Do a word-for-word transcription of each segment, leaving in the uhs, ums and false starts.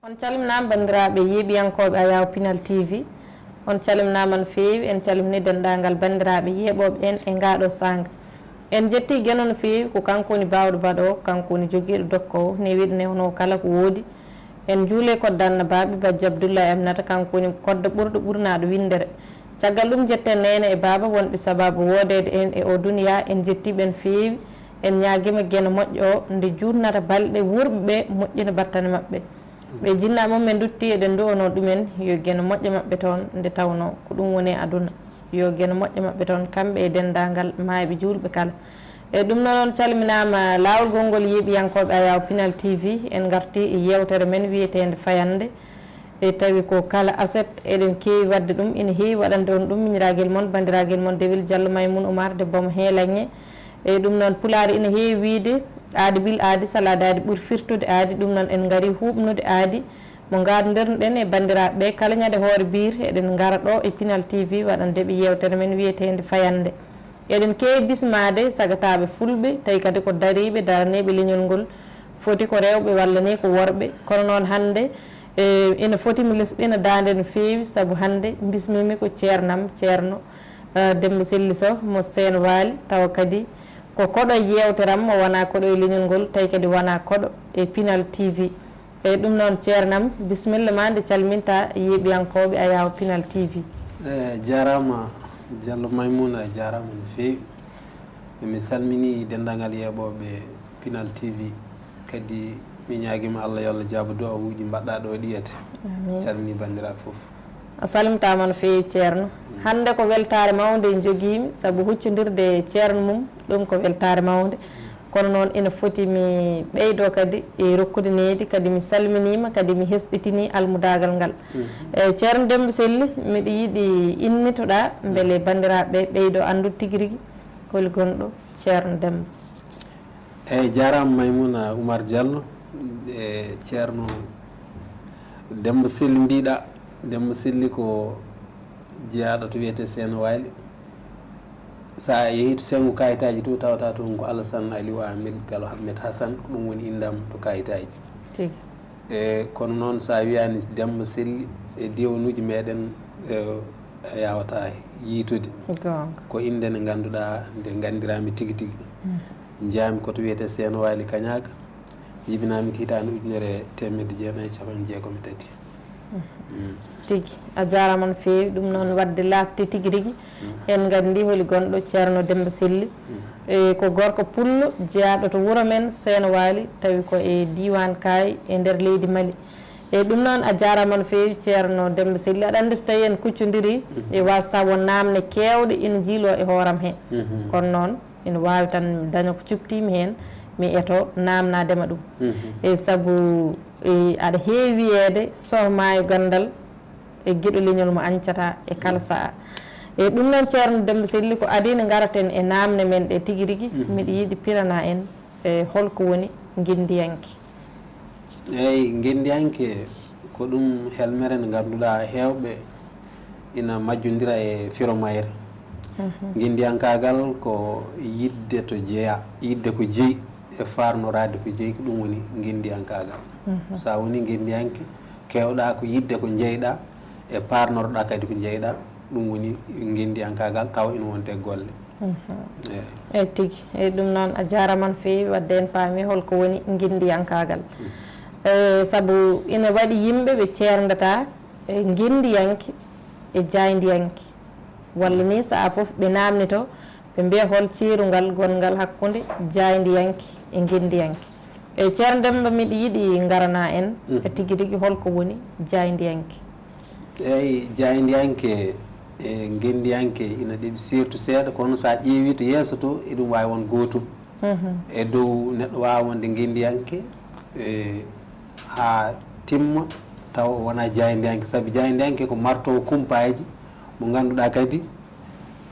On calminaama, banndiraaɓe yeeɓiyankooɓe Ayaawo Pinal T V. On calminaama no feewi. En calminii denndaangal banndiraaɓe yeeɓooɓe en e ngaa ɗoo saanga. En njettii Geno no feewi, ko kanko woni baawɗo baɗoowo, kanko woni jogiiɗo dokkoowo, newiiɗo newnoowo kala ko woodi. En njuulee kodda annabaaɓe, Bajjo Abdullahi Aminata, kanko woni kodda ɓurɗo ɓurnaaɗo winndere. Caggal ɗum, njetten neene e baaba wonɓe sabaabu woodeede en e oo duniyaa, en njettii ɓe no feewi. En ñaagiima Geno moƴƴo o, nde juutnata balɗe wuurɓe ɓe, moƴƴina battane maɓɓe. Ɓe jinnaa mum ɓe nduttii, eɗen nduwanoo ɗumen, yo Geno moƴƴo maɓɓe toon, nde tawnoo ko ɗum woni e aduna. Yo Geno moƴƴo maɓɓe toon, kamɓe e denndaangal maayɓe juulɓe kala. E ɗum noon, on calminaama laawol gonngol yeeɓiyankooɓe Ayaawo Pinal T V. En ngartii e yeewtere men wiyeteende Fayannde. E tawi ko kala aset eɗen keewi waɗde ɗum, ina heewi waɗande on ɗum, miñiraagel mon, banndiraagal mon, Dewel Jallo Maymuun Umar, debbo mo Heelaŋŋe. E ɗum noon, Pulaar ina heewi wiyde, "Aadi bil aadi, salaade aadi ɓuri firtude aadi." Ɗum noon, en ngarii huuɓnude aadi mo ngaadandirno-ɗen e banndiraaɓe ɓe kala ñande hoore biir, eɗen ngara ɗo e Pinal T V waɗande ɓe yeewtere men wiyeteende Fayannde. Eɗen keewi bismaade sagataaɓe fulɓe, tawi kadi ko dariiɓe, daraneeɓe leñol ngol. Foti ko rewɓe walla ni ko worɓe. Kono noon hannde, e, ina foti mi lesɗina daande no feewi, sabu hannde mbismiimi ko ceernam, Ceerno, e, Demmba Selli Soh mo Seen Waali, tawa kadi ko koɗo e yeewtere am, mo wonaa koɗo e leñol ngol, tawi kadi wonaa koɗo e Pinal T V. Eyi, ɗum noon, ceernam, bisimilla ma, nde calminta yeeɓiyankooɓe Ayaawo Pinal T V. Eyi, a jaaraama, Jallo Maymuna, a jaaraama no feewi. Mi salminii denndaangal yeeɓooɓe Pinal T V, kadi mi ñaagiima Allah yo Allah jaabo du'aawuuji mbaɗɗaa ɗo ɗi ete. Amiin. Calminii banndiraaɓe fof. A salmitaama no feewi, Ceerno. Hannde ko weltaare mawnde njogiimi, sabu huccondirde e ceerno mum, ɗum ko weltaare mawnde. Kono noon, ina foti mi ɓeydo kadi e rokkude nehdi, kadi mi salminiima, kadi mi hesɗitinii almudaagal ngal. Mhm. E, Ceerno Demmba Selli, miɗo yiɗi innitoɗaa, mbele banndiraaɓe ɓe ɓeydo anndude tigi rigi holi gonɗo Ceerno Demmba. Eyi, jaaraama Maymuna Umar Jallo. E, Ceerno Demmba Selli mbiɗa, Demmba Selli ko jeyaaɗo to wiyetee Seen Waali. So a yehii to senngo kayitaaji to, tawata toon ko Alasan Aliw Ahmed Galo Ahmed Hasan, ko ɗum woni innde am to kayitaaji. Tigi. E, kono noon, so a wiyaani Demmba Selli e diwaanuuji meeɗen, e, a yaawataa yiitude. Goonga. Ko innde nde ngannduɗaa nde nganndiraami tigi tigi. Mhm. Njaami ko to wiyetee Seen Waali Kañaaka, jibinaami ko hitaande ujunere e teemedde jeenayi e capanɗe jeegom e tati. Mhm. Mm. Tigi, a jaaraama no feewi. Ɗum noon, waɗde laaɓde tigi rigi, mm, en nganndi holi gonɗo Ceerno Demmba Selli. Mm. E, ko gorko pullo jeyaaɗo to wuro men Seen Waali, tawi ko e diiwaan Kaay e nder leydi Mali. E ɗum noon, a jaaraama no feewi, Ceerno Demmba Selli. Aɗa anndi, so tawii en kuccondirii, mhm, e waasata won naamne keewɗe ina njiiloo e hooram he. Mhm. Kono noon, ina waawi tan mi daña ko cuɓtiimi heen, mi eto naamnaade ma ɗum. Mhm. E sabu, e, aɗa heewi wiyeede Soh Maayo Ganndal e giɗo leñol mo añcata e kala sahaa. E ɗum noon, Ceerno Demmba Selli, ko adii nde ngaraten e naamne men ɗe tigi rigi, mhm, miɗo yiɗi piranaa en, e, hol ko woni ngenndiyanke. Eyi, ngenndiyanke ko ɗum helmere nde ngannduɗaa heewɓe ina majjondira e firo mayre. Mhm. Ngenndiyankaagal ko yiɗde to jeyaa, yiɗde ko jeyi e faarnoraade ko jeyi, ko ɗum woni ngenndiyankaagal. Mhm. So a woni ngenndiyanke, keewɗaa ko yiɗde ko njeyɗaa e paarnorɗaa kadi ko njeyɗaa, ɗum woni ngenndiyankaagal, tawa ina wonde e golle. Mhm. Eyi. Eyi tigi, eyi ɗum noon a jaaraama no feewi, waɗde en paami hol ko woni ngenndiyankaagal. Mhm. Eyi, sabu ina waɗi yimɓe ɓe ceerndataa e ngenndiyanke e jaayndiyanke. Walla ni sahaa fof ɓe naamnito, ɓe mbiya hol ceerungal gonngal hakkunde jaayndiyanke e ngenndiyanke. E Ceerno Demmba, miɗo yiɗi ngaranaa en, mhm, e tigi rigi hol ko woni jaayndiyanke. Eyi, jaayndiyanke e ngenndiyanke ina ɗeɓi seertu seeɗa, kono so a ƴeewii to yeeso to, eɗum waawi won gootum. Mhm. E dow neɗɗo waawa wonde ngenndiyanke, e haa timma, tawa o wonaa jaayndiyanke, sabi jaayndiyanke ko martoowo kumpaaji, mo ngannduɗaa kadi,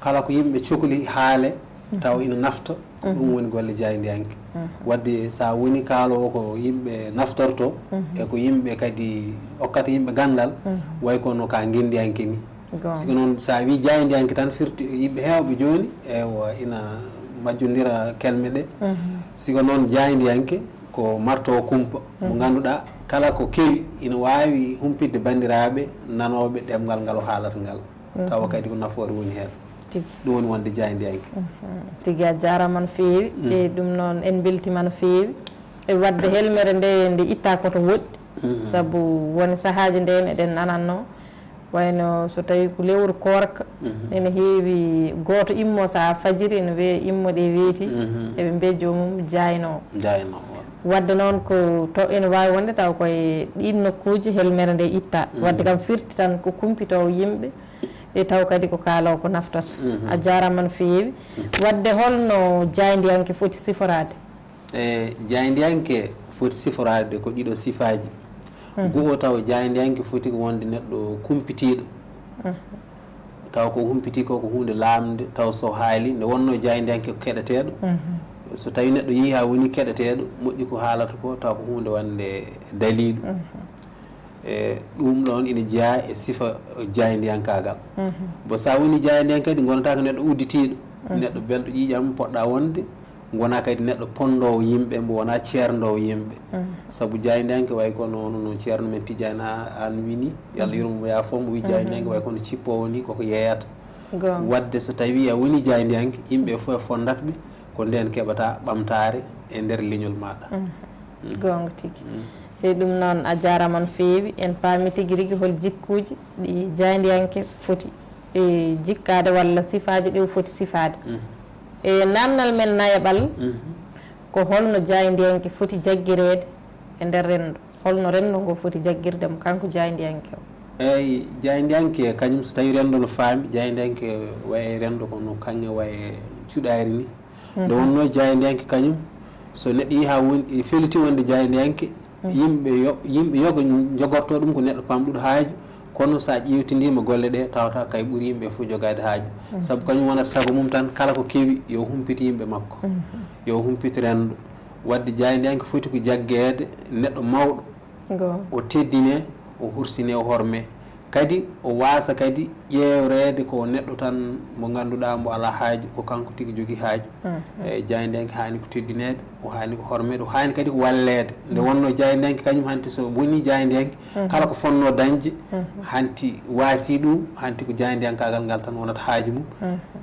kala ko yimɓe cokli haale, mhm, tawa ina nafta, ko ɗum, mhm, woni golle jaayndiyanke. Mhm. Waɗde so a woni kaaloowo ko yimɓe naftorto, mhm, e ko yimɓe kadi okkata yimɓe ganndal, mhm, way kono ka ngenndiyanke ni. Goonga. Siko noon, so a wii jaayndiyanke tan, firti yimɓe heewɓe jooni, ewa, ina majjondira kelme ɗe. Mhm. Siko noon, jaayndiyanke ko martoowo kumpa mo ngannduɗaa kala ko kewi ina waawi humpitde banndiraaɓe nanooɓe ɗemngal ngal o haalata ngal, tawa kadi ko nafoore woni heen. Tigi. Ɗum woni wonde jaayndiyanke. Tigi, a jaaraama no feewi. E ɗum noon en mbeltiima no feewi. E waɗde helmere nde nde itta ko to woɗɗi. Sabu won sahaaji nde eɗen nanatno, wayno so tawi ko lewru koorka, ene heewi gooto immo saha fajiri ene wiye immo ɗe weeti, eɓe mbiya joomum jaaynoo. Jaaynoo, walla. Waɗde noon ko to ene waawi wonde taw koye ɗiin nokkuuji helmere nde itta. Waɗde kam firti tan ko kumpitoowo yimɓe, e taw kadi ko kaaloowo ko naftata. A jaaraama no feewi. Waɗde holno jaayndiyanke foti siforaade? E jaayndiyanke foti siforaade ko ɗiɗo sifaaji. Go'o taw jaayndiyanke foti ko wonde neɗɗo kumpitiiɗo. Taw ko humpiti ko ko huunde laamnde, taw so haali nde wonno jaayndiyanke ko keɗeteeɗo. So tawi neɗɗo yii haa woni keɗeteeɗo, moƴƴi ko haalata ko taw ko huunde wonde daliilu. E ɗum ɗoon ina jeyaa e sifa jaayndiyankaagal. Bo so a woni jaayndiyanke kadi ngonata ko neɗɗo udditiiɗo, neɗɗo belɗo ƴiiƴam, poɗɗa wonde, ngona kadi neɗɗo ponndoowo yimɓe, mbo wona ceerndoowo yimɓe. Sabu jaayndiyanke way kono no, no ceerno men Tijjani Aan wini, Yalla yurmo mo, yaafo mo, wi jaayndiyanke way kono cippoowo ni koko yeeyata. Goonga. Waɗde so tawi a woni jaayndiyanke, yimɓe fof e fonndatɓe, ko ndeen keɓata ɓamtaare e nder leñol maaɗa. Goonga tigi. E ɗum noon a jaaraama no feewi. En paami tigi rigi hol jikkuuji ɗi jaayndiyanke foti e jikkaade walla sifaaji ɗi o foti sifaade. E naamnal men nayaɓal, ko holno jaayndiyanke foti jaggireede e nder renndo? Holno renndo ngo foti jaggirde mo kanko jaayndiyanke o? Eeyi, jaayndiyanke kañum so tawi renndo no faami, jaayndiyanke waye renndo kono kaŋŋe waye cuɗaari ni. Nde wonno jaayndiyanke kañum, so neɗɗo yii haa woni, e feliti wonde jaayndiyanke, yimɓe yo-, yimɓe yoga jogorto ɗum ko neɗɗo pamɗuɗo haaju, kono so a ƴeewtindiima golle ɗe, tawata kay ɓuri yimɓe fof jogaade haaju. Sabu kañum wonata sago mum tan, kala ko kewi, yo humpit yimɓe makko, yo humpit renndo. Waɗde jaayndiyanke foti ko jaggeede neɗɗo mawɗo, o teddine, o hursine, o horme. Kadi o waasa kadi ƴeewreede ko neɗɗo tan mo ngannduɗaa mbo alaa haaju, ko kanko tigi jogii haaju. E jaayndiyanke haani ko teddineede, o haani ko hormeede, o haani kadi ko walleede. Nde wonno jaayndiyanke kañum hanti so woni jaayndiyanke, kala ko fonnoo dañde, hanti waasi ɗum, hanti ko jaayndiyankaagal ngal tan wonata haaju mum.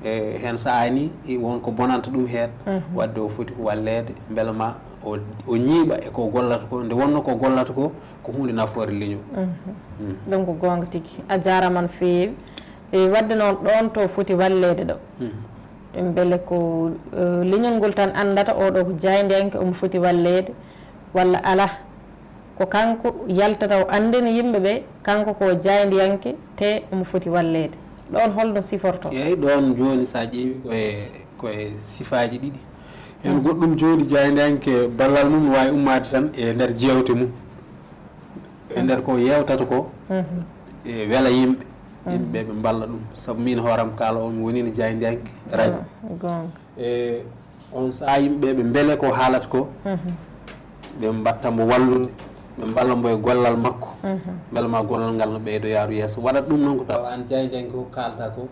E heen so aani, i won ko bonanta ɗum heen, waɗde o foti ko walleede, mbela ma o, o ñiiɓa e ko gollata ko. Nde wonno ko gollata ko, ko huunde nafoore leñol. Donc ko goonga tigi. A jaaraama no feewi. E waɗde noon ɗoon to foti walleede ɗo. Mbele ko, eh, leñol ngol tan anndata oɗo ko jaayndiyanke omo foti walleede walla alaa? Ko kanko yaltata o anndina yimɓe ɓe kanko ko jaayndiyanke te omo foti walleede. Ɗoon holno siforto? Eeyi, ɗoon jooni so a ƴeewi ko e, ko e sifaaji ɗiɗi. Heen goɗɗum jooni jaayndiyanke ballal mum no waawi ummaade tan e nder jeewte mum. E nder ko yeewtata ko, e wela yimɓe, yimɓe ɓe mballa ɗum. Sabu min hooram kaala o mi wonino jaayndiyanke radio. Goonga. E on sahaa yimɓe ɓe mbele ko haalata ko, ɓe mbatta mbo wallude, ɓe mballa mbo e gollal makko. Mbela ma gollal ngal no ɓeydo yaaru yeeso. Waɗat ɗum noon ko tawa aan jaayndiyanke ko kaalata ko,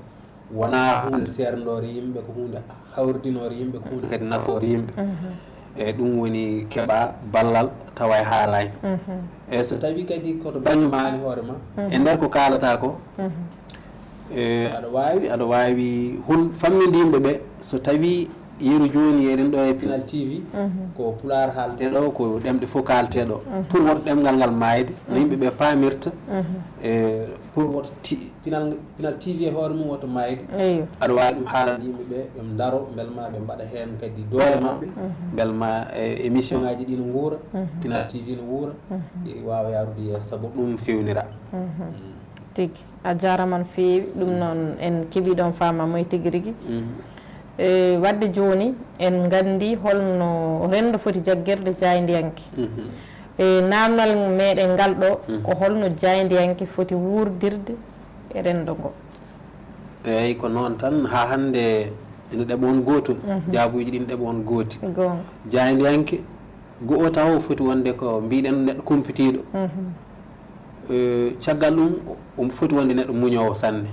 wonaa huunde seerndoore yimɓe, ko huunde hawridinoore yimɓe, ko huunde kadi nafoore yimɓe. E ɗum woni keɓa ballal tawa e haalaani. E so tawi kadi ko to bannge maani hoore ma, e nder ko kaalata ko, e aɗa waawi, aɗa waawi hol famminde yimɓe ɓe, so tawi yeru jooni eɗen ɗo e Pinal T V, ko pulaar haaletee ɗo, ko ɗemɗe fof kaaletee ɗo. Pour woto ɗemngal ngal maayde, no yimɓe ɓe paamirta, e pour woto ti-, Pinal, Pinal T V e hoore mum woto maayde. Eyo. Aɗa waawi ɗum haalande yimɓe ɓe, ɓe ndaro, mbel ma ɓe mbaɗa heen kadi doole maɓɓe, mbel ma, e, émission ngaji ɗi no nguura, Pinal T V no wuura, e waawa yaarude yeeso, sabu ɗum fewnira. Tigi. A jaaraama no feewi. Ɗum noon en keɓii ɗoon faamaamuya tigi rigi. E, waɗde jooni en nganndi holno renndo foti jaggirde jaayndiyanke. E, naamnal meɗen ngal ɗo, ko holno jaayndiyanke foti wuurdirde e renndo ngo? Eeyi, ko noon tan, haa hannde ina ɗeɓa on gootum, jaabuuji ɗi ina ɗeɓa on gooti. Goonga. Jaayndiyanke, go'o taw foti wonde ko mbiɗen neɗɗo kumpitiiɗo. E, caggal ɗum, omo foti wonde neɗɗo muñoowo sanne,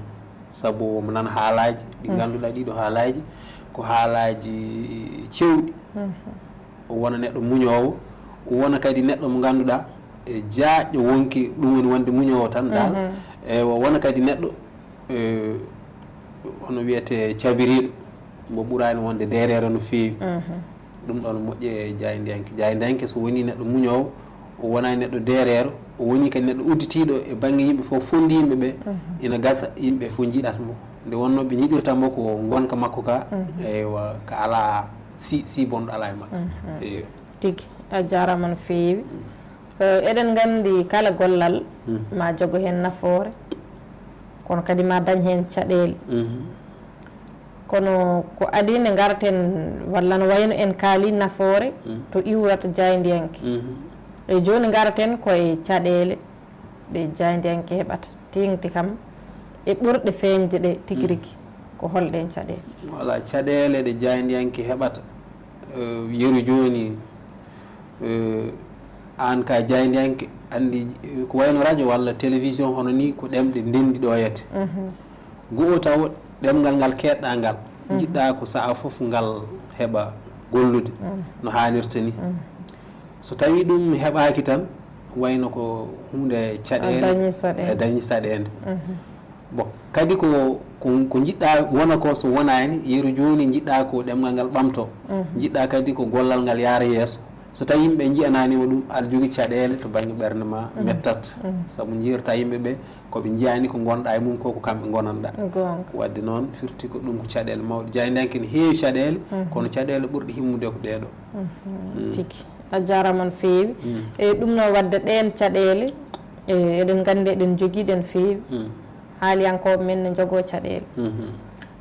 sabu omo nana haalaaji ɗi ngannduɗaa ɗiɗo haalaaji, ko haalaaji cewɗi. O wona neɗɗo muñoowo, wona kadi neɗɗo mo ngannduɗaa e jaaƴɗo wonki, ɗum woni wonde muñoowo tan dal. Mhm. Eywa, wona kadi neɗɗo, e, hono wiyetee, cabiriiɗo, mo ɓuraani wonde deereero no feewi. Mhm. Ɗum ɗoon moƴƴi e jaayndiyanke. Jaayndiyanke so wonii neɗɗo muñoowo, o wonaa neɗɗo deereero, o wonii kadi neɗɗo udditiiɗo e bannge yimɓe fof, fonndi yimɓe ɓe, mhm, ina gasa yimɓe fof njiɗata mo. Nde wonnoo ɓe njiɗirta mo ko ngonka makko ka, mhm, eywa, ka alaa si, si bonɗo alaa e makka. Mhm. Eywa. Tigi, a jaaraama no feewi. Eh, eɗen nganndi kala gollal, mhm, ma jogo heen nafoore, kono kadi ma dañ heen caɗeele. Mhm. Kono ko adii nde ngaraten, walla no wayno en kaali nafoore, mhm, to iwrata jaayndiyanke. Mhm. E jooni ngaraten ko e caɗeele ɗe jaayndiyanke heɓata. Teeŋti kam e ɓurɗe feeñde ɗe tigi, mhm, rigi, ko holɗeen caɗeele? Voilà, caɗeele ɗe jaayndiyanke heɓata. Eh, yeru jooni, eh, aan ka jaayndiyanke, anndi, eh, ko wayno radio walla télévision, hono ni ko ɗemɗe ndenndi ɗooyata. Mhm. Go'o taw ɗemngal ngal keedɗa ngal, mhm, njiɗɗa ko sa'a fof ngal heɓa gollude, mhm, no haanirta ni. Mhm. So tawi ɗum heɓaaki tan, wayno ko huunde caɗeele, a dañi saɗeende, e dañi saɗeende. Mhm. Bon, kadi ko, ko, ko njiɗɗa wona ko, so wonaani, yeru jooni njiɗɗa ko ɗemngal ngal ɓamto. Mhm. Njiɗɗa kadi ko gollal ngal yaara yeeso. So tawi yimɓe nji'anaani ma ɗum, aɗa jogii caɗeele to bannge ɓernde ma, mhm, mettat. Mhm. Sabu njiirta yimɓe ɓe, ko ɓe njiyaani ko ngonɗa e mum ko, ko kamɓe ngonanɗa. Goonga. Wadde noon, firti ko ɗum ko caɗeele mawɗe. Jaayndiyanke ne heewi caɗeele, mhm, kono caɗeele ɓurɗe himmude ko ɗee ɗo. Mhm. Mm. Tigi. A jaaraama no feewi. Mm. E ɗum noon, wadde ɗeen caɗeele, e, eɗen nganndi eɗen njogii ɗe no feewi. Mm. Haaliyankooɓe men ne njogoo caɗeele. Mhm.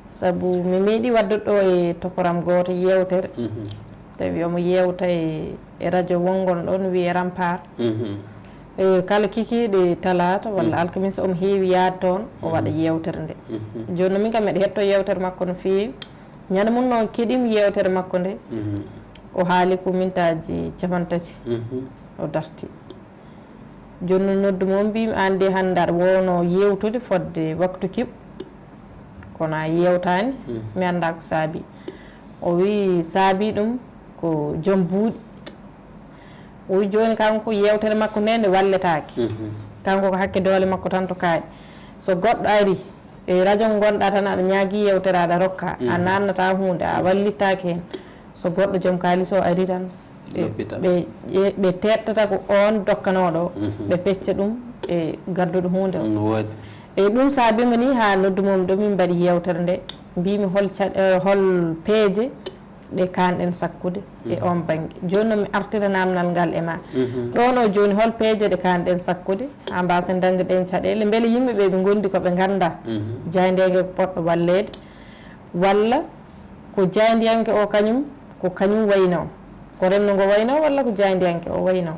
Sabu mi meeɗi waɗde ɗo e tokoram gooto yeewtere. Mhm. Tawi omo yeewta e, e radio wonngol ɗo no wiyee Rampar. Mhm. E, kala kikiiɗe talaata walla, mhm, alkamisa omo heewi yahde toon, o, mhm, waɗa yeewtere nde. Mhm. Jooni noon min kam meɗa heɗto yeewtere makko no feewi. Ñande mum noon keɗiimi yeewtere makko nde. Mhm. O haali ko mintaaji capantati. Mhm. O darti. Jooni noon noddu mo, mbiimi, "Aan de hannde aɗa woownoo yeewtude fodde waktu keɓ, kono a yeewtaani, mhm, mi anndaa ko saabii." O wii saabii ɗum ko joom buuɗi. O wii jooni kanko yeewtere makko nde, nde walletaake. Mhm. Kanko ko hakke doole makko tan to kaaɗi. So goɗɗo ari e radio ngonɗa tan, aɗa ñaagii yeewtere, aɗa rokka, a, mhm, naatnataa huunde, a, mhm, wallittaake heen. So goɗɗo joom kaalis o ari tan, ɓe, loppita, ɓe ƴe-, ɓe teettata ko oon dokkanooɗo o, mhm, ɓe pecca ɗum e gadduɗo huunde o. Mm, woodi. E ɗum saabii mo ni haa noddu mo mi ɗo, min mbaɗi yeewtere nde, mbiimi hol ca-, eh, hol peeje ɗe kaanɗen sakkude e, mhm, oon bannge. Jooni noon mi artira naamnal ngal e ma. Mhm. Ɗoon o jooni, hol peeje ɗe kaanɗen sakkude haa mbaasen dañde ɗeen caɗeele? Mbele yimɓe ɓe ɓe ngondi ko ɓe nganndaa, mhm, jaayndiyanke ko potɗo walleede, walla ko jaayndiyanke o kañum, ko kañum waynoo, ko renndo ngo waynoo, walla ko jaayndiyanke o waynoo?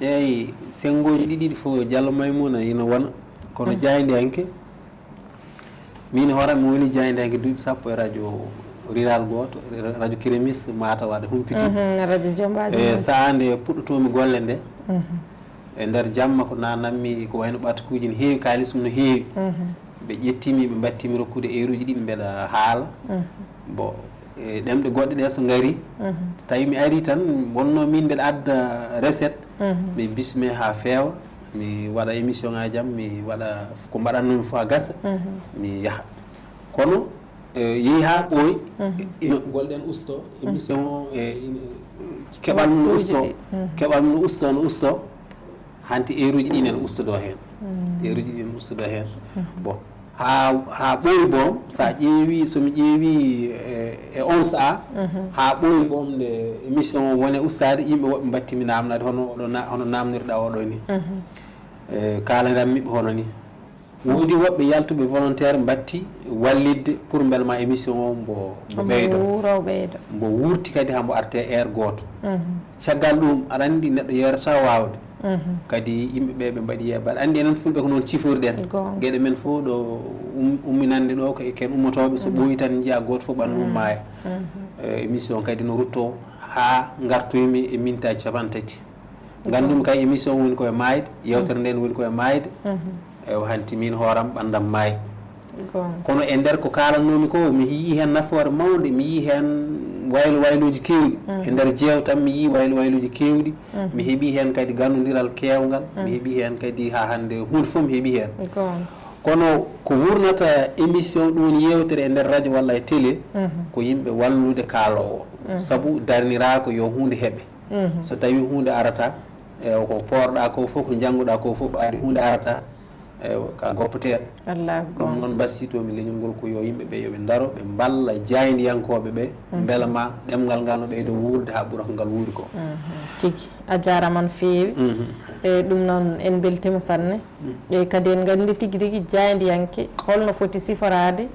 Eeyi, senngooji ɗiɗi ɗi fof, Diallo Maimouna ina wona, kono, mhm, jaayndiyanke, miin hoore am mi woni jaayndiyanke duuɓi sappo e radio rural gooto, radio Kérémis, Matam, waɗa humpiti. Mhm, radio Jombaajo. E sahaa nde puɗɗotoomi golle nde, mhm, e nder jamma ko nanammi ko wayno ɓatakuuji no heewi, kaalis mum no heewi. Mhm. Ɓe ƴettimi, ɓe mbattimi rokkude eeruuji ɗiɗi mbeɗa haala. Mhm. Bon, e ɗemɗe goɗɗe ɗe so ngari, mhm, tawi mi ari tan, wonno min mbeɗa adda recette, mhm, mi bisme haa feewa, mi waɗa émission ngaaji am, mi waɗa ko mbaɗatnoomi fof haa gasa, mhm, mi yaha. Kono, e, yehi haa ɓooyi, mhm, ina, golle ɗen usto, mhm, émission o, e, ina, keɓal mum no usto, mhm, keɓal mum no usto, no usto. Hanti eeruuji ɗi nene ustodoo heen. Mm. Eeruuji ɗi nene ustodoo heen. Mm. Bon, haa, haa ɓooyi boom, so a ƴeewi, so mi ƴeewi e, e on sa'a, mhm, haa ɓooyi boom nde émission o woni ustaade, yimɓe woɓɓe mbaɗti mi naamnaade, hono oɗo na-, hono naamnirɗa oɗo ni. Mhm. E, kaalanammi ɓe hono ni. Woodi woɓɓe yaltuɓe volontaire mbaɗti wallitde pour mbele ma émission o mbo, mbo ɓeydo. Mbo wuuro, ɓeydo. Mbo wurti kadi haa mbo arte heure gooto. Mhm. Caggal ɗum, aɗa anndi neɗɗo yeerata waawde. Mhm. Kadi yimɓe ɓe ɓe mbaɗi yeeɓaade. Anndi enen Fulɓe ko noon cifori ɗen. Goonga. Geɗe men fof ɗo um-, umminande ɗo ko e ken ummotooɓe, so, mhm, ɓooyi tan njiya gooto fof ɓanndu mum, mhm, maaya. Mhm. Eh, émission kadi no rutto haa ngartoymi e mintaaji capantati. Nganndumi kay émission woni koye maayde, yewtere nden woni koye maayde. Mhm. Ewa, hanti min hooram ɓanndam maayi. Goonga. Kono e nder ko kaalannoomi ko, mi yii heen nafoore mawnde, mi yii heen waylo wayluuji keewɗi. E nder jeewtam mi yii waylo wayluuji keewɗi. Mi heɓii heen kadi ganndondiral keewngal. Mi heɓii heen kadi haa hannde huunde fof mi heɓii heen. Kono ko wurnata émission ɗum woni yeewtere e nder radio walla e télé, ko yimɓe wallude kaaloowo. Sabu darniraaka yo huunde heɓe. So tawii huunde arata, e ko poorɗaa ko fof, ko njannguɗaa ko fof, ɓaade huunde arata, e ka goppeteeɗo. Wallaahi ɗum noon mbasiytoo-mi leñol ngol ko yo yimɓe ɓe yo ɓe ndaro, ɓe mballa jaayndiyankooɓe ɓe, mbela ma ɗemngal ngal no ɓeydo wuurde haa ɓura ko ngal wuuri ko. Tigi, a jaaraama no feewi. E ɗum noon en mbeltiima sanne. E kadi en nganndi tigi rigi jaayndiyanke holno foti siforaade,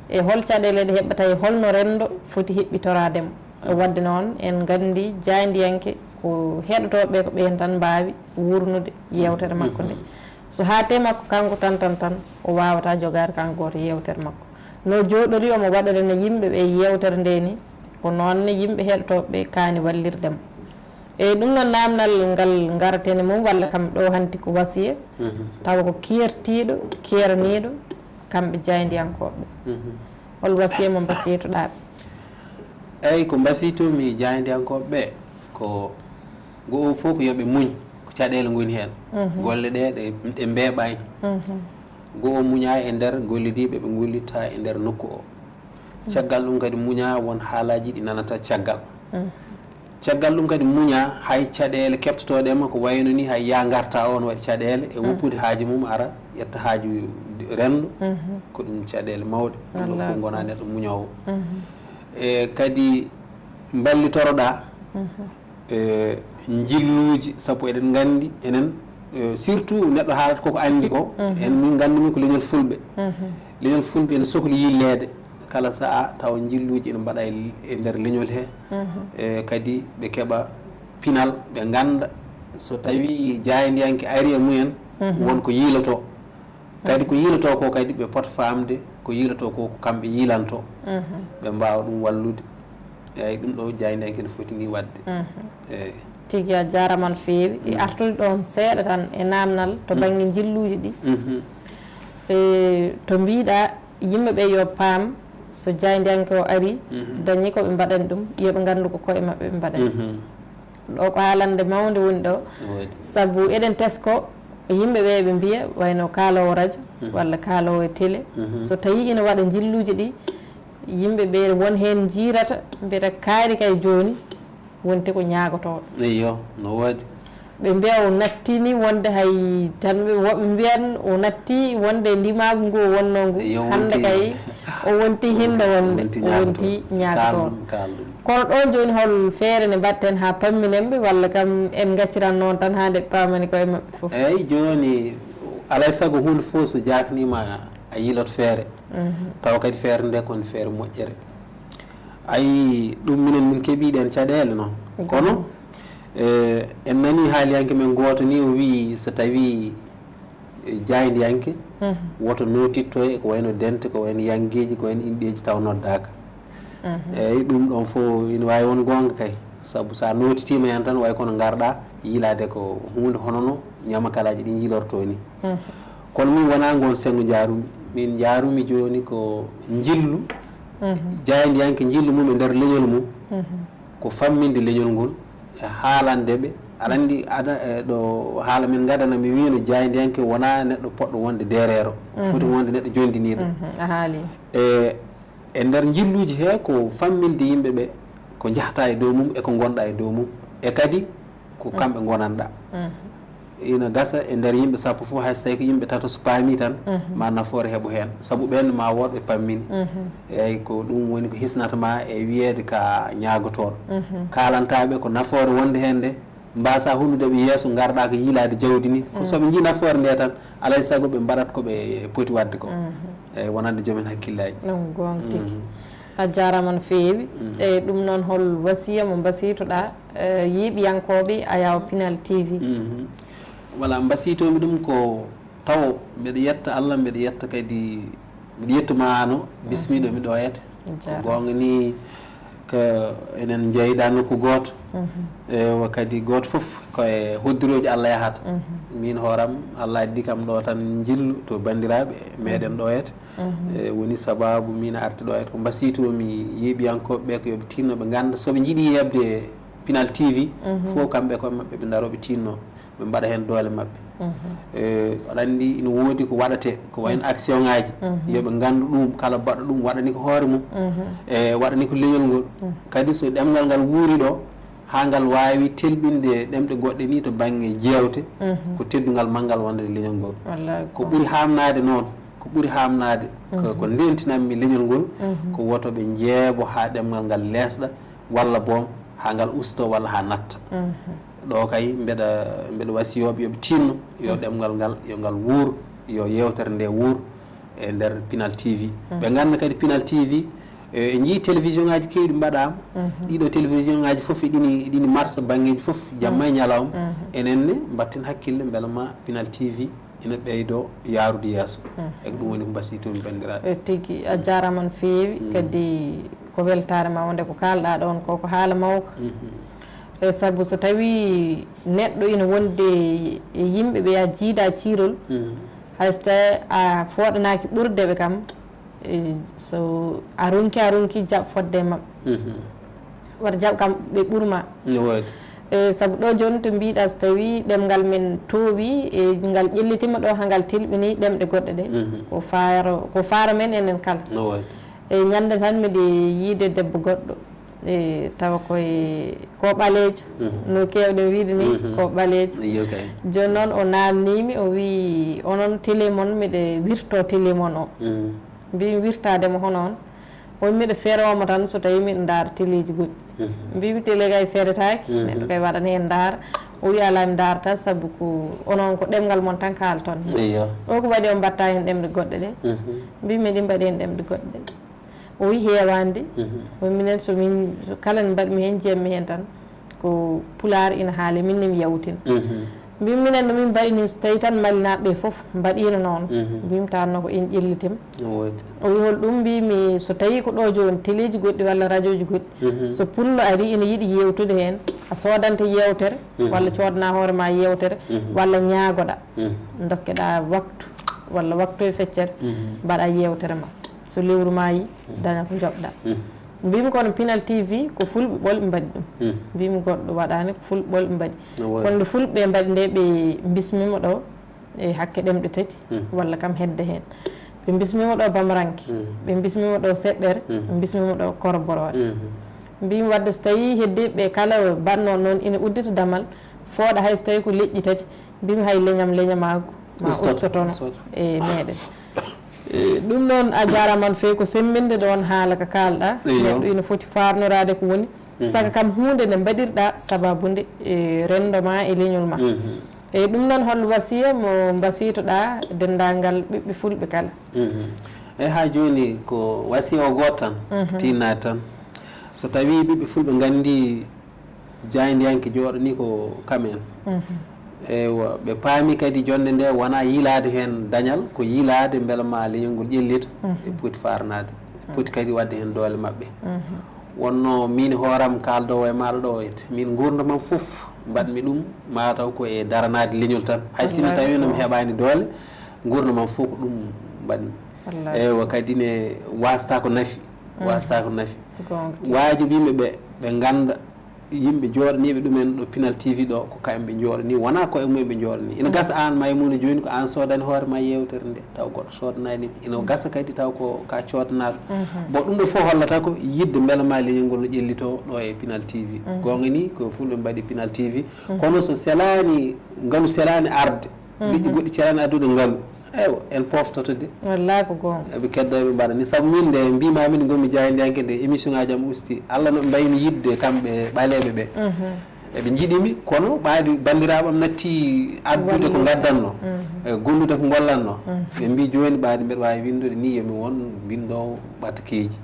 e hol caɗeele ɗe heɓata, e holno renndo foti heɓɓitoraade mo. Waɗde noon en nganndi jaayndiyanke ko heɗotooɓe ɓe ko ɓeen tan mbaawi wuurnude yeewtere makko nde. So haaɗtee makko kanko tan tan tan, o waawataa jogaade kanko gooto yeewtere makko. No jooɗori omo waɗirana yimɓe ɓe yeewtere nde ni, ko noon ne yimɓe heɗotooɓe ɓe kaani wallirde mo. E ɗum noon naamnal ngal ngaraten e mum walla kam ɗo hanti ko wasiya, tawa ko keertiiɗo, keeraniiɗo, kamɓe jaayndiyankooɓe ɓe. Hol wasiya mo mbasiytoɗaa ɓe? Eyi, ko mbasiytoo-mi jaayndiyankooɓe ɓe ko go'o fof ko yo ɓe muñ ko caɗeele ngoni heen. Golle ɗe ɗe, ɗe mbeeɓaani. Go'o muñaa e nder gollidiiɓe ɓe ngollitta e nder nokku o. Caggal ɗum kadi muñaa won haalaaji ɗi nanata caggal. Caggal ɗum kadi muñaa hay caɗeele keɓtotooɗe ma ko wayno ni hay yaa ngarta o no waɗi caɗeele e woppude haaju mum ara ƴetta haaju renndo. Ko ɗum caɗeele mawɗe. Ɗum ɗo fof ngonaa neɗɗo muñoowo. E kadi mballitoroɗaa e njilluuji, sabu eɗen nganndi enen, e, surtout neɗɗo haalata koko anndi ko, en min nganndi min ko leñol fulɓe. Leñol fulɓe ene sokli yilleede kala sa'a tawa njilluuji ene mbaɗa e, e nder leñol he. E kadi ɓe keɓa pinal, ɓe ngannda so tawi jaayndiyanke ari e mumen, won ko yiiloto. Kadi ko yiilotoo ko kadi ɓe pota faamde, ko yiilotoo ko ko kamɓe yiilanto, ɓe mbaawa ɗum wallude. Eeyi, ɗum ɗo jaayndiyanke ne foti ni waɗde. Eeyi. Tigi a jaaraama no feewi. E artude ɗoon seeɗa tan e naamnal to bannge njilluuji ɗi. E to mbiiɗa yimɓe ɓe yo paam so jaayndiyanke o ari, dañi ko ɓe mbaɗani ɗum, yo ɓe nganndu ko koye maɓɓe ɓe mbaɗani. Ɗo ko haalande mawnde woni ɗo. Sabu eɗen tesko yimɓe ɓe ɓe mbiya wayno kaaloowo radio walla kaaloowo e télé, so tawi ina waɗa njilluuji ɗi, yimɓe ɓe won heen njiirata mbiyata kaari kay jooni wonti ko ñaagotooɗo. Eyyo, no waɗi. Ɓe mbiya o natti ni wonde hay tan ɓe woɓɓe mbiyan o natti wonde ndimaagu ngu o wonnoo ngu. Hannde kay o wonti hindo wonde o wonti ñaagotooɗo. Kono ɗoon jooni hol feere nde mbaɗten haa pamminen ɓe walla kam en ngacciran noon tan haa nde ɓe paamani koye maɓɓe fof? Eeyi, jooni alaa e sago huunde fof so jaakniima a yiilot feere. Tawa kadi feere nde ko feere moƴƴere. Ayi, ɗum minen min keɓii ɗeen caɗeele noon. Kono e en nanii haaliyanke men gooto ni o wii so tawii e jaayndiyanke, woto nootitto e ko wayno dente, ko wayno yanngeeji, ko wayno inɗeeji taw noddaaka. Eeyi, ɗum ɗoon fof ina waawi won goonga kay, sabu so a nootitiima heen tan way kono ngarɗaa yiilaade ko huunde hono no ñamakalaaji ɗi njiilortoo ni. Kono min wonaa ngoon senngo njaarumi, min njaarumi jooni ko njillu, jaayndiyanke njillu mum e nder leñol mum. Ko famminde leñol ngol e haalande ɓe. Aɗa anndi ada, e, ɗo haala min ngadana, mi wiino jaayndiyanke wonaa neɗɗo poɗɗo wonde deereero, foti wonde neɗɗo jonndiniiɗo. A haali. E, e nder njilluuji he ko famminde yimɓe ɓe ko njahata e dow mum e ko ngonɗa e dow mum. E kadi ko kamɓe ngonanɗa. Ina gasa e nder yimɓe sappo fof, hay so tawi ko yimɓe tato so paami tan, ma nafoore heɓo heen, sabu ɓeen ma woɗɓe pammini. Eeyi, ko ɗum woni ko hisnata ma e wiyeede ka ñaagotooɗo. Kaalantaaɓe ko nafoore wonde heen nde, mbasa hollude ɓe yeeso, ngarɗa ko yiilaade jawdi ni. Ko so ɓe njii nafoore nde tan, alay sago ɓe mbaɗat ko ɓe poti waɗde ko. Eeyi, wonande joomen hakkillaaji. Ɗum goonga tigi. A jaaraama no feewi. E ɗum noon, hol wasiya mo mbasiytoɗaa, e, yiiɓiyankooɓe Ayaw Pinal T V? Wala, mbasiytoomi ɗum ko tawo mbeɗa yetta Allah, mbeɗa yetta kadi, mbeɗa yettuma ano bismiɗo mi ɗoyata. Ko goonga ni, Ko enen njeyda nokku gooto. Ewa, kadi gooto fof ko e hoddirooji Allah yahata. Min hooram, Allah addi kam ɗo tan njillu to banndiraaɓe meɗen ɗo et. E, woni sababu min arti ɗo et ko mbasiytoo mi yeeɓiyankooɓe ɓe ko yoɓe tinno ɓe ngannda so ɓe njiɗi yeɓde Pinal T V, fof kamɓe koye maɓɓe ɓe ndaro ɓe tinno. Ɓe mbaɗa heen doole maɓɓe. E, aɗa anndi ina woodi ko waɗatee, ko wayno action ŋaaji. Yo ɓe nganndu ɗum, kala baɗɗo ɗum waɗani ko hoore mum. E, waɗani ko leñol ngol. Kadi so ɗemngal ngal wuuri ɗo, haa ngal waawi telɓinde ɗemɗe goɗɗe ni to bannge jeewte, ko teddungal manngal wonande leñol ngol. Wallaahi. Ko ɓuri haamnaade noon, ko ɓuri haamnaade, ko, ko ndentinanmi leñol ngol, ko woto ɓe njeebo haa ɗemngal ngal leesɗa, walla boom haa ngal ustoo walla haa natta. Ɗo kay mbeɗa, mbeɗa wasiyooɓe yo ɓe tinno, yo ɗemngal ngal, yo ngal wuur, yo yeewtere nde wuur e nder Pinal T V. Ɓe ngannda kadi Pinal T V, e, e njii télévision ŋaaji keewɗi mbaɗaama. Ɗiɗo télévision ŋaaji fof eɗini, eɗini marsa banngeeji fof, jamma e ñalawma. Enen ne mbatten hakkille mbela ma Pinal T V ina ɓeydo yaarude yeeso. E ko ɗum woni ko mbasiytoo mi banndiraaɓe. E, tigi, a jaaraama no feewi, kadi ko weltaare ma wonde ko kaalɗaa ɗoon ko, ko haala mawka. E, sabu so tawii neɗɗo ina wonde e yimɓe ɓe a jiida ciirol, hay so tawii a fooɗanaaki ɓurde ɓe kam, e, so a ronki, a ronki jaɓ fodde e maɓɓe. Wata jaɓ kam ɓe ɓurma. No waɗi. E, sabu ɗo jooni to mbiɗa so tawi ɗemngal men toowi, e, ngal ƴellitima ɗo ha ngal telɓini ɗemɗe goɗɗe ɗe. Ko faaro, ko faaro men enen kala. No waɗi. E, ñande tan miɗe yiide debbo goɗɗo. E, tawa koye, ko ɓaleejo. No keewɗen wiide ni, ko ɓaleejo. Iyo kay. Jooni noon o naamniimi, o wii, "Onon télé mon, miɗe wirto télé mon o." Mbimi, "Wirtaade mo hono on?" O wii, "Miɗo feeroo mo tan so tawi miɗo ndaara téléji goɗɗi." Mbimi, "Télé kay feeretaake, neɗɗo kay waɗan heen ndaara." O wii, "Alaa, mi ndaarata, sabu ko onon ko ɗemngal mon tan kaalton." Iyo. O ko waɗi o mbatta heen ɗemɗe goɗɗe ɗe. Mbimi, "Miɗo mbaɗi heen ɗemɗe goɗɗe ɗe." O wii, "Heewaani de." O wii, "Minen so min, so kala nde mbaɗmi heen, njiyatmi heen tan ko pulaar ina haale, min ne mi yawtina." Mbimi, "Minen no min mbaɗi ni, so tawi tan Malinaaɓe ɓe fof mbaɗiino noon." Mbimi, "Taanno ko en ƴellitima." No woodi. O wii, "Hol ɗum?" Mbimi, "So tawi ko ɗo jooni, teleeji goɗɗi walla rajooji goɗɗi, so pullo ari ina yiɗi yeewtude heen, a soodante yeewtere, walla coodana hoore ma yeewtere, walla ñaagoɗa, dokkeɗa waktu, walla waktu e feccere, mbaɗa yeewtere ma. So lewru ma yi, daña ko njoɓɗa." Mbimi, "Kono Pinal T V ko fulɓe ɓolɓe mbaɗi ɗum." Mbimi, "Goɗɗo waɗaani, ko fulɓe ɓolɓe mbaɗi." No woodi. "Kono nde fulɓe mbaɗi nde, ɓe mbismima ɗo e hakke ɗemɗe tati, walla kam hedde heen. Ɓe mbismima ɗo Bamaranke, ɓe mbismima ɗo Seɗɗere, ɓe mbismima ɗo Koroboroore." Mbimi, "Wadde so tawi heddiiɓe kala mbaɗno noon ina uddita damal, fooɗa hay so tawi ko leƴƴi tati." Mbimi, "Hay leñam leñamaagu ma ustotono e meɗen." E, ɗum noon, a jaaraama no feewi, ko semmbinde ɗoon haala ka kaalɗa. Iyo. Neɗɗo ina foti faarnoraade ko woni. Saka kam huunde nde mbaɗirɗa sababunde, e, renndo ma e leñol ma. E, ɗum noon, hol wasiya mo mbasiytoɗa denndaangal ɓiɓɓe fulɓe kala? E, haa jooni ko wasiya o gooto tan, tinnaade tan. So tawii ɓiɓɓe fulɓe nganndi jaayndiyanke jooɗo ni ko kam en. Eywa, ɓe paami kadi jonnde nde wonaa yiilaade heen dañal, ko yiilaade mbela ma leñol ngol ƴellita, ɓe poti faarnaade, ɓe poti kadi waɗde heen doole maɓɓe. Wonno miin hooram kaaldoowo e maaɗa ɗo, et min nguurndam am fof mbaɗmi ɗum mataw ko e daranaade leñol tan. Hay sinno tawi no mi heɓaani doole, nguurndam am fof ko ɗum mbaɗmi. Wallaahi. Eywa, kadi ne waasata ko nafi, waasata ko nafi. Goonga tigi. Waajibi yimɓe ɓe, ɓe ngannda yimɓe jooɗaniiɓe ɗumen ɗo Pinal T V ɗo, ko kamɓe jooɗanii, wonaa koye mumen ɓe jooɗanii. Ina gasa aan Maymuna jooni ko aan soodani hoore ma yeewtere nde, taw goɗɗo soodanaani ma. Ina gasa kadi taw ko ka coodanaɗo. Bon, ɗum ɗo fof hollata ko yiɗde mbela ma leñol ngol no ƴellitoo ɗo e Pinal T V. Goonga ni, ko fulɓe mbaɗi Pinal T V. Kono so selaani, ngalu selaani arde, liƴƴi goɗɗi celaani addude ngalu. Eywa, en poftoto de. Wallaahi ko goonga. Eɓe keddoo, eɓe mbaɗa ni. Sabu min nde mbiimaami nde ngonmi jaayndiyanke nde, émission ngaaji am usti. Allah no ɓe mbaymi yiɗde kamɓe ɓaleeɓe ɓe. Eɓe njiɗi mi, kono ɓaadi banndiraaɓe am natti addude ko ngaddanno, e gollude ko ngollanno. Ɓe mbii jooni ɓaadi mbeɗa waawi winndude ni yo mi won binndoowo ɓatakeeji.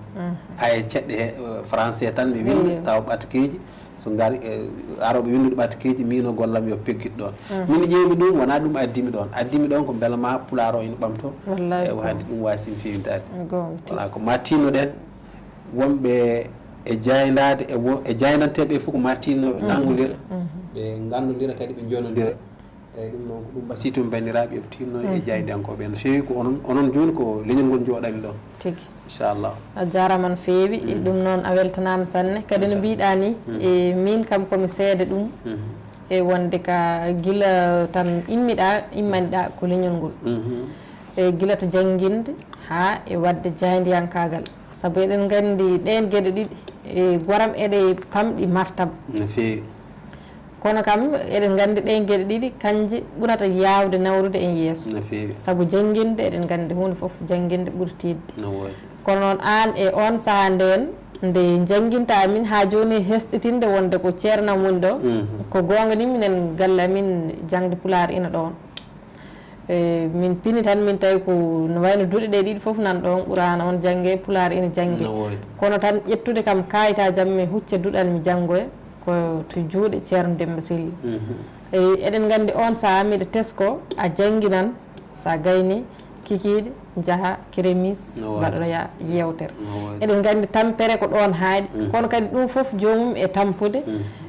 Hay ceɗɗe he, eh, français tan mi winnda, tawa ɓatakeeji. So ngari, e, arooɓe winndude ɓatakeeji, miin o gollam yo peggit ɗoon. Min ƴeewmi ɗum, wonaa ɗum addimi ɗoon. Addimi ɗoon ko mbela ma pulaar o ina ɓamtoo. Wallaahi. E, ko hannde ɗum waasi mi feewintaade. Goonga tigi. Wala ko ma tinnoɗen, wonɓe e jaayndaade e wo- e jaayndanteeɓe fof ko martinnooɓe, nanngonndira, ɓe nganndondira kadi ɓe njonondira. Eeyi, ɗum noon ko ɗum mbasitum banndiraaɓe, eɓe tinno e jaayndiyankooɓe no feewi. Ko onon, onon jooni ko leñol ngol njooɗani ɗo. Tigi. Inchallah. A jaaraama no feewi. Ɗum noon a weltanaama sanne. Kadi no mbiɗa ni, e miin kam komi seede ɗum. E wonde ka gila tan immiɗa, immaniɗa ko leñol ngol. E gila to jannginde haa e waɗde jaayndiyankaagal. Sabu eɗen nganndi ɗeen geɗe ɗiɗi, e goram eɗe pamɗi martaba. No feewi. Kono kam eɗen nganndi ɗeen geɗe ɗiɗi kanje ɓurata yaawde nawrude en yeeso. No feewi. Sabu jannginde eɗen nganndi huunde fof jannginde ɓuri tiiɗde. No woodi. Kono noon aan e oon sahaa ndeen nde njannginta min haa jooni hesɗitinde wonde ko ceernam woni ɗo, ko goonga ni minen galle amin jaŋde pulaar ina ɗoon. E min pini tan min tawi ko no wayno duɗe ɗe ɗiɗi fof nan ɗoon, Quraana on jannge, pulaar ina jannge. No woodi. Kono tan ƴettude kam kayitaajam mi hucca duɗal mi janngoya ko to juuɗe Ceerno Demmba Selli. E eɗen nganndi oon sahaa miɗa tesko a jannginan, so a gayni kikiiɗe njaha keremis. No woodi. Mbaɗoya yeewtere. No woodi. Eɗen nganndi tampere ko ɗoon haaɗi. Kono kadi ɗum fof joomum e tampude.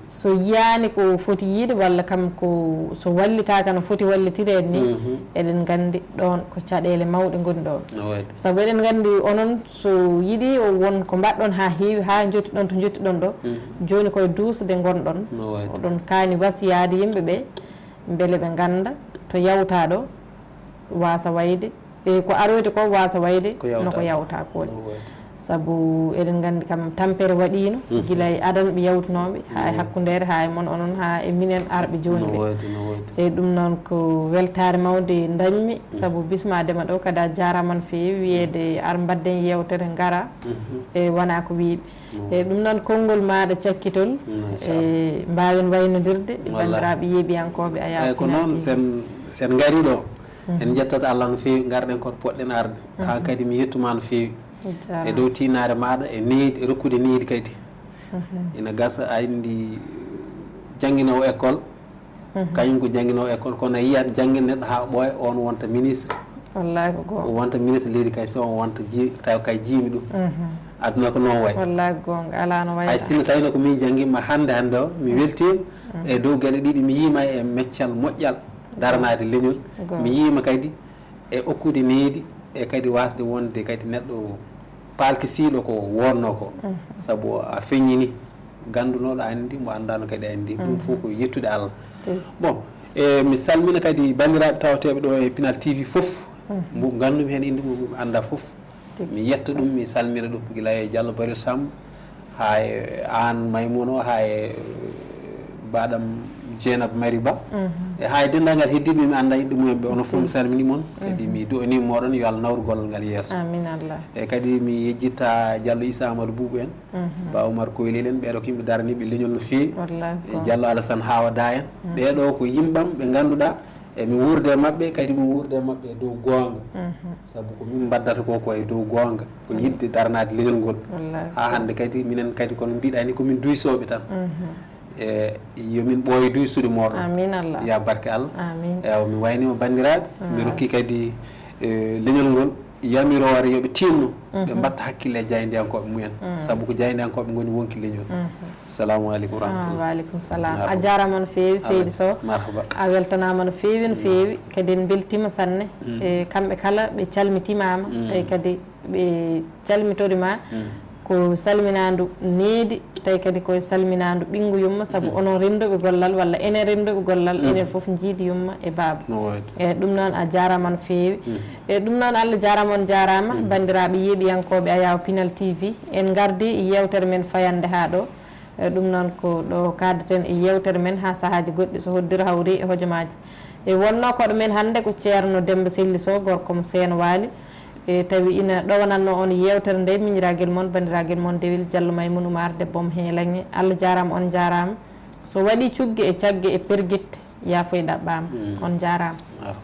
So yiyaani ko foti yiide walla kam ko so wallitaaka no foti wallitireede ni, eɗen nganndi ɗoon ko caɗeele mawɗe ngoni ɗoon. No woodi. Sabu eɗen nganndi onon so yiɗi o won ko mbaɗɗon haa heewi, haa njottiɗon to njottiɗon ɗo. Jooni koye duusde ngonɗon. No woodi. Oɗon kaani wasiyaade yimɓe ɓe mbele ɓe ngannda to yawta ɗo waasa wayde, e ko aroyde ko waasa wayde ko yawta, no ko yawta ko waɗi. No woodi. Sabu eɗen nganndi kam tampere waɗiino gila e adanɓe yawtunooɓe, haa e hakkundeere, haa e mon onon, haa e minen arɓe jooni. No ɓe woodi, no woodi. E ɗum noon ko weltaare mawnde ndañmi, sabu bismaade ma ɗo kadi a jaaraama no feewi, wiyeede ar mbaɗden yeewtere ngara, e wona ko wiiɓe. E ɗum noon konngol maaɗa cakkitol, e mbaawen waynondirde e banndiraaɓe yeeɓiyankooɓe Ayaw Pinal T V. Eeyi, ko noon, sen, sen ngarii ɗo, en njettat Allah no feewi, ngarɗen koto poɗɗen arde. Aan kadi mi yettu ma no feewi. E dow tiinaare maaɗa e needi, e rokkude needi kadi. Ina gasa a anndi jannginoowo école, kañum ko jannginoowo école, kono a yiyat janngin neɗɗo haa ɓooya, on wonta ministre. Wallahi ko goonga. O wonta ministre leydi kay, so on wonta ji-, taw kay jiimi ɗum. Aduna ko noon wayi. Wallahi ko goonga, alaa no wayi. Hay sinno tawino ko min janngimma hannde, hannde o, mi weltiima e dow geɗe ɗiɗi, mi yiima e meccal moƴƴal daranaade leñol. Goonga. Mi yiima kadi e okkude needi e kadi waasde wonde kadi neɗɗo paalkisiiɗo ko wonnoo ko. Sabu a feññini ganndunooɗo anndi, mo anndaano kadi anndi. Ɗum fof ko yettude Allah. Tigi. Bon, e mi salmina kadi banndiraaɓe tawateeɓe ɗo e Pinal T V fof, mo nganndumi heen innde mum, mi annda fof. Tigi. Mi yetta ɗum, mi salmina ɗum gila e Diallo Barel Samb, haa e aan Maymuno, haa e baɗam Jeynaba Mari Ba. E haa e denndaangal heddiiɓe mi annda innde mumen ɓe, onon fof mi salmini mon. Kadi mi du'anii moɗon yo Allah nawru gollal ngal yeeso. Amin Allah. E kadi mi yejjitta Diallo Issa Amadou Boubou en, Ba Oumar Koylel en, ɓeeɗo ko yimɓe daraniiɓe leñol no feewi. Wallahi ko goonga. E Diallo Alassane Hawa Da en. Ɓeeɗo ko yimɓam ɓe ngannduɗaa e mi wuurda e maɓɓe, kadi mi wuurda e maɓɓe e dow goonga. Sabu ko min mbaddata ko, ko e dow goonga, ko yiɗde daranaade leñol ngol. Wallahi. Haa hannde kadi minen kadi kono mbiɗa ni ko min duysooɓe tan. E yo min ɓooy duysude moɗon. Amin Allah. Ya barke Allah. Amin. Ewa, mi waynima banndiraaɓe, mi rokki kadi, e, leñol ngol yamiroore yo ɓe tinno, ɓe mbatta hakkille e jaayndiyankooɓe mumen. Sabu ko jaayndiyankooɓe ngoni wonki leñol. Salamu aleykum wa rahmatullah. Ah, wa aleykum salam. Marhaba. A jaaraama no feewi, seydi Sow. Marhaba. A weltanaama no feewi, no feewi. Kadi en mbeltiima sanne. E kamɓe kala ɓe calmitimaama. Tawi kadi ɓe calmitori ma ko salminaandu needi, tawi kadi ko salminaandu ɓinngu yumma, sabu onon renndooɓe gollal walla enen renndooɓe gollal, enen fof njiidi yumma e baaba. No woodi. E ɗum noon a jaaraama no feewi. E ɗum noon Allah jaaraama, on jaaraama, banndiraaɓe yeeɓiyankooɓe Ayaw Pinal T V. En ngardi yeewtere men fayannde haa ɗo. E ɗum noon ko ɗo kaadeten e yeewtere men haa sahaaji goɗɗi so hoddiro hawri e hojomaaji. E wonnoo koɗo men hannde ko Ceerno Demmba Selli Sow, gorko mo Seen Waali. E tawi ina ɗowanatnoo on yeewtere nde, miñiraagel mon, banndiraagal mon Dewel Jallo Maymun Umaar, debbo mo Heelaŋŋe. Allah jaaraama, on njaaraama. So waɗii cugge e cagge e pergitte, yaafoy ɗaɓɓaama. On njaaraama. Marhaba.